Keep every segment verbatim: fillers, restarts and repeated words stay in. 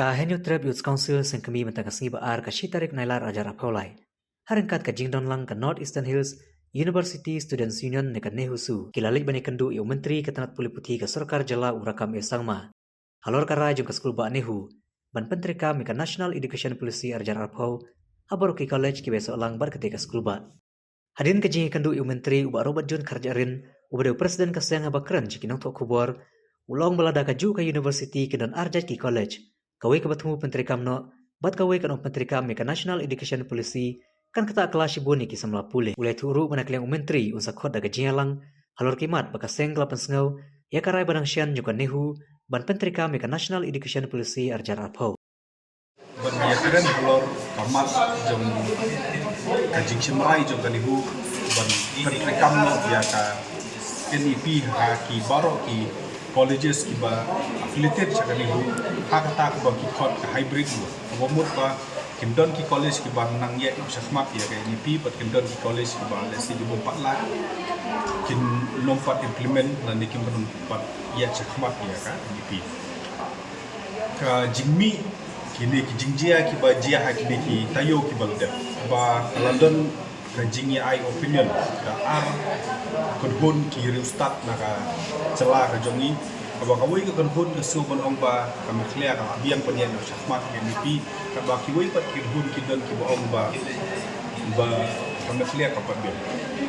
Ka Hynñiewtrep Youth Council seng kmie mynta ka sngi ba ar ka shi tarik Nailar arhajar arphew lai, ha ryngkat ka jingdon lang ka North Eastern Hills University Students Union ne ka NEHUSU, ki la leit ban ïakynduh ïa u Myntri ka tnat pule puthi ka sorkar jylla u Rakkam A Sangma halor ka rai jong ka skul bah NEHU ban pyntreikam ïa ka National Education Policy arhajar arphew ha baroh ki college kiba ïasoh lang bad katei ka skul bah. Hadien ka jingïakynduh ïa u Myntri, u bah Robert June Kharjahrin, uba dei u President ka seng, haba kren sha ki nongthoh khubor, u la ong ba lada kajuh ka university ki don arjait ki college, kawei kaba thmu pyntreikam noh bad kawei kan ym pyntreikam ïa ka National Education Policy, kan ktah kylla shibun ïa ki samla pule. U la ïathuh ruh ba na ka liang u Myntri un sa khot da ka jingïalang halor ki mat ba ka seng ka la pynsngew ïa ka rai ba dang shen jong ka NEHU ban pyntreikam ïa ka National Education Policy arhajar arphew. Ban ïakren halor ka mat jong ka jingshim rai jong ka NEHU ban pyntreikam noh ïa ka NEP ha ki baroh ki colleges kiba affiliated sha ka NEHU, ha kata kaba ki khot ka hybrid mode. Kaba mut ba kin don ki college kiba nang ïaid noh shakhmat ïa ka NEP, bad kin don ki college kiba, let's say, ki bym pat lah, kin nym pat implement lane kin nym pat ïaid shakhmat ïa ka NEP. Ka jingmih kine ki jingjia kiba jia ha kine ki taïew kiba la dep, ba ka la don ka jingïa-ai opinion ka ar kynhun ki riewstad na ka jylla ka jong ngi, kaba kawei ka kynhun ka sngew ban ong ba ka Meghalaya ka la biang ban ïaid noh shakhmat ïa ka NEP, kaba kiwei pat ki kynhun ki don kiba ong ba, ba ka Meghalaya kam pat biang.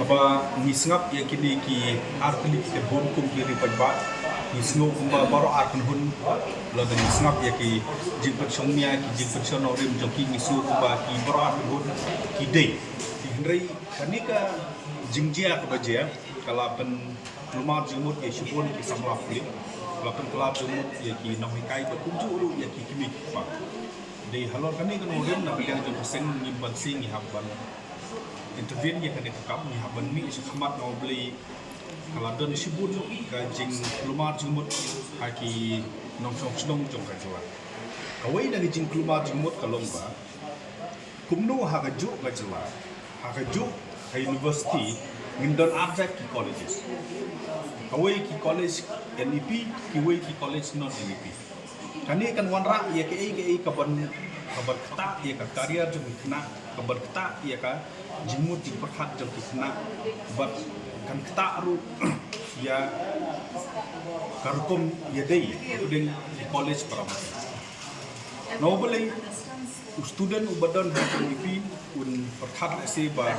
Haba ngi sngap ïa kine ki ar tylli ki kynhun kum ki riewpaidbah, ngi sngew kumba baroh ar kynhun, lada ngi sngap ïa ki jingpynshong nia, ki jingpynshong nongrim jong ki, ngi sngew kumba ki baroh ar kynhun ki dei. Hynrei kane ka jingjia kaba jia ka la pynkulmar jingmut ïa shibun ki samla pule, ka la pynkulmar jingmut ïa ki nonghikai bad kumjuh ruh ïa ki kmie ki kpa. Dei halor kane ka nongrim, na ka liang jong ka seng, ngim banse ngi hap ban intervene ïa kane ka kam, ngi hap ban mih shakhmat, namar balei ka la don shibun ka jingkulmar jingmut ha ki nongshong shnong jong ka jylla. Kawei na ka jingkulmar jingmut ka long ba kumno ha kajuh ka jylla, ha kajuh ka university, ngin don arjait ki colleges. Kawei ki college NEP, kiwei ki college non NEP. Kane kan wanrah ïa kaei kaei kaban, kaban ktah ïa ka career jong ki khynnah, kaban ktah ïa ka jingmut jingpyrkhat jong ki khynnah, bad kan ktah ruh ïa ka rukom ïadei, according ki college parameter. Namar balei u student uba don ha ka NEP un pyrkhat lehse ba,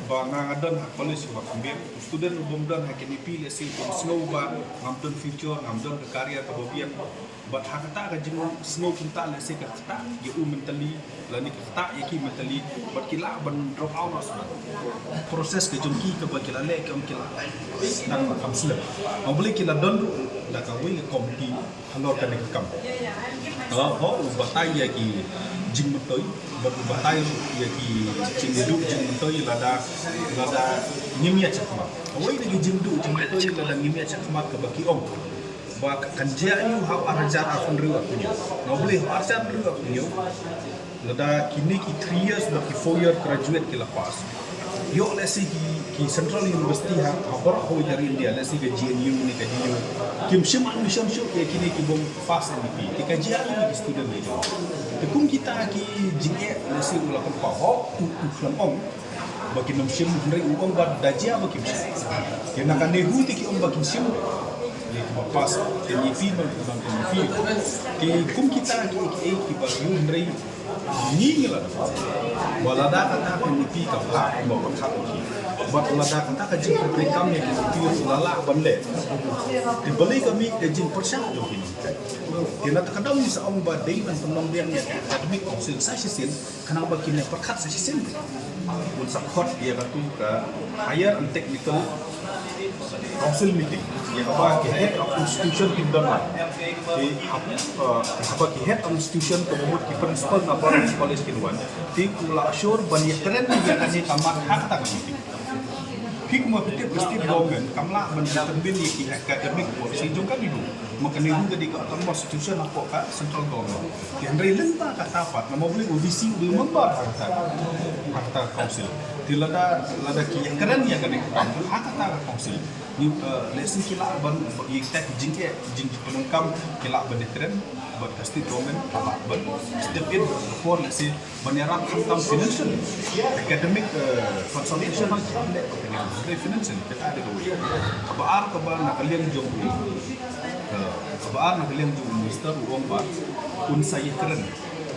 ba nga, nga don ha college ba kham biang. U student uba ym don ha ka NEP lehse un sngew ba ngam don future, ngam don ka career kaba biang. Bad ha kata ka jingsngew kumta lehse ka ktah ïa u mentally, lane ka ktah ïa ki mentally, bad ki lah ban drop out of school. Process ka jong ki kaba ki la leh, ki ong ki la dang kham slem. Namar balei ki la don ruh da kawei ka committee halor kane ka kam. Ka la, ho, u batai ïa ki jingmyntoi, bad u batai ruh ïa ki jingïaduh jingmyntoi lada, lada ngim ïaid shakhmat. Kawei na ki jingduh jingmyntoi lada ngim ïaid shakhmat kaba ki ong ba ka, kan jia aïu ha u arhajar arphew hynriew arphew hynñiew. Namar balei ha u arhajar arphew hynriew arphew hynñiew, lada kine ki three years bad ki four year graduate ki la pass, ïoh lehse ki, ki Central University ha, ha baroh kawei ka ri India, lehse ka J N U ne ka D U, kim shim admission shuh ïa kine ki bym pass NEP. Te ka jia aïu ïa ki student ki jong ngi? Te kum kita ki jingeh lehse u la pynpaw, ho, u, u khlem ong ba kin ym shim, hynrei u ong ba da jia ba kim shim. Te na ka NEHU te ki ong ba kim shim. Te kiba pass NEP bad kiba ym pass NEP. Te kum kita kiei kiei kiba ïoh, hynrei ngi ngi la, ba lada kata ka NEP ka bha, kumba pyrkhat ki, bad lada kata ka jingpyntreikam ïa ka NEP ruh la lah ban leh, te balei ka mih ka jingpyrshah jong ki nonghikai? Te na kata ka daw ngi sa ong ba dei ban pynlong biang ïa ka academic council sa shisien, khnang ba kin ïa pyrkhat sa shisien un sa khot ïa katu ka Higher and Technical Council meeting, ïa kaba ki head of institution kin don lang. Te hab-, eh, haba ki head of institution, kaba mut ki principal na baroh ki college kin wan, te u la assure ban ïakren ïa kane ka mat ha kata ka meeting. Phi kumba phi tip ka state government kam lah ban intervene ïa ki academic policy jong ka NEHU. Ma ka NEHU ka dei ka autonomous institution hapoh ka central government. Te hynrei lyngba kata pat, namar balei u V C u dei u member ha kata, ha kata council. Lada, lada ki ïakren ïa kane ka kam ha kata ka council, lehse ki lah ban, ïa kita ki jingeh, jingpyndonkam ki lah ban ïakren bad ka state government, ki lah ban step in. Ka por lehse ban ïarap khamtam financial, academic consultation, ki lah ban leh kane ka financial. Kata dei kawei. Kaba ar kaba na ka liang jong u, kaba ar na ka liang jong u minister u ong ba un sa ïakren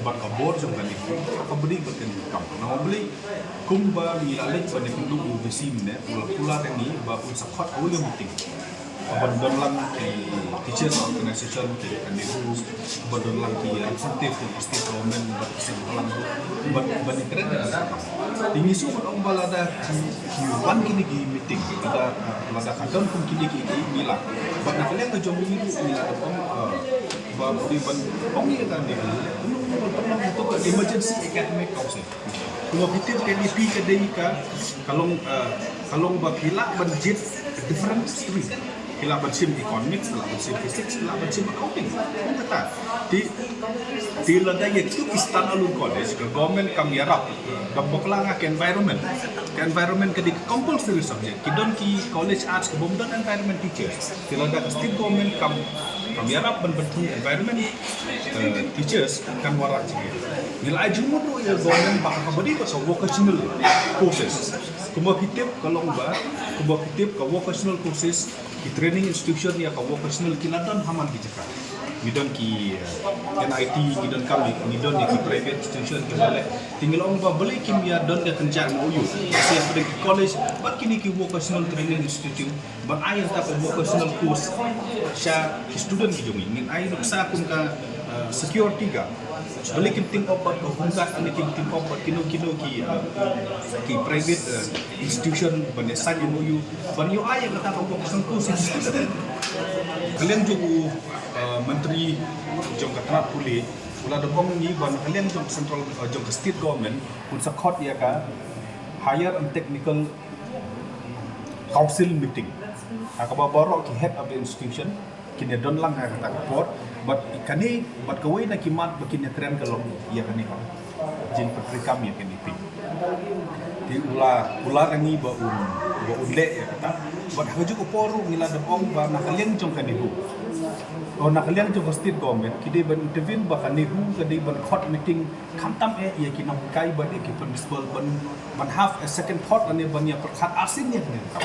bad ka bor jong kane ka, kaba dei bad kane ka kam. Namar balei kumba ngi la leit ban ïakynduh ïa u V C mynne, u la kular ïa ngi ba un sa khot kawei ka meeting ban don lang ki teachers organization, ki NEHU, ban don lang ki representative ki state government, ban ki state government, ban, ban ïakren. Te ngi shu ban ong ba lada ki, ki wan kine ki meeting, lada, lada ka don kum kine ki, ki ngi la. Bad na ka liang ka jong ngi ruh ngi la ong, ah, ba ngi ban ong ïa kane, kumno ban pynlong ïa ka emergency academic council. Kumba phi tip ka NEP ka dei ka, ka long, ah, ka long ba phi lah ban jied different stream. Phi lah ban shim economics, phi lah ban shim physics, phi lah ban shim accounting. Kumta. Te, te lada ïa kito ki standalone college, ka government kam ïarap. Kaba bakla nga ka environment. Ka environment ka dei ka compulsory subject. Ki don ki college arts kibym don environment teachers. Te lada ka state government kam, kam ïarap ban pynthut environment, eh, teachers, kan wanrah jingeh. Ngi la ai jingmut ruh ïa government ba kaba dei ba ka vocational courses. Kumba phi tip ka long ba, kumba phi tip ka vocational courses, ki training institution ïa ka vocational ki la don ha man ki jaka. Ngi don ki, eh, NIT, ngi donkam, ngi don ïa ki private institution kiba leh. Te ngi la ong ba balei kim ïa don ka kynja MOU. Sa ïa pdeng ki college bad kine ki vocational training institute ban ai ïa ka vocational course sha ki student ki jong ngi. Ngin ai nuksa kum ka, eh, security guard. Balei kim team up bad ka Home Guard, balei kim team up bad kino kino ki, eh, ki private, eh, institution ban ïa sign MOU ban ïoh ai ïa kata ka vocational course sha ki student. Ka liang jong u, eh, Myntri jong ka tnat pule u la da ong ïa ngi ba na ka liang jong ka central, eh, jong ka state government un sa khot ïa ka higher and technical council meeting ha kaba baroh ki head of the institution kin ïa don lang ha kata ka por. Bad kane, bad kawei na ki mat ba kin ïa kren ka long ïa kane ka jingpyntreikam ïa kane phi. Te u la, u la ong ïa ngi ba un, ba un leh ïa kata. Bad ha kajuh ka por ruh ngi la da ong ba na ka liang jong ka NEHU, o na ka liang jong ka state government ki dei ban intervene ba ka NEHU ka dei ban khot meeting khamtam eh ïa ki nonghikai bad ïa ki principal ban, ban have a second thought lane ban ïa pyrkhat arsien ïa kane ka kam.